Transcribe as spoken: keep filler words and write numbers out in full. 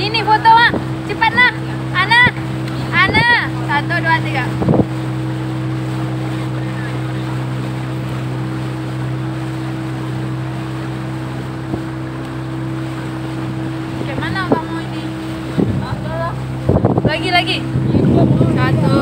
Ini foto, Mak. Cepat, nah. Ana. Ana. Satu, dua, tiga. Macam mana kamu ini? Lagi, lagi. Satu,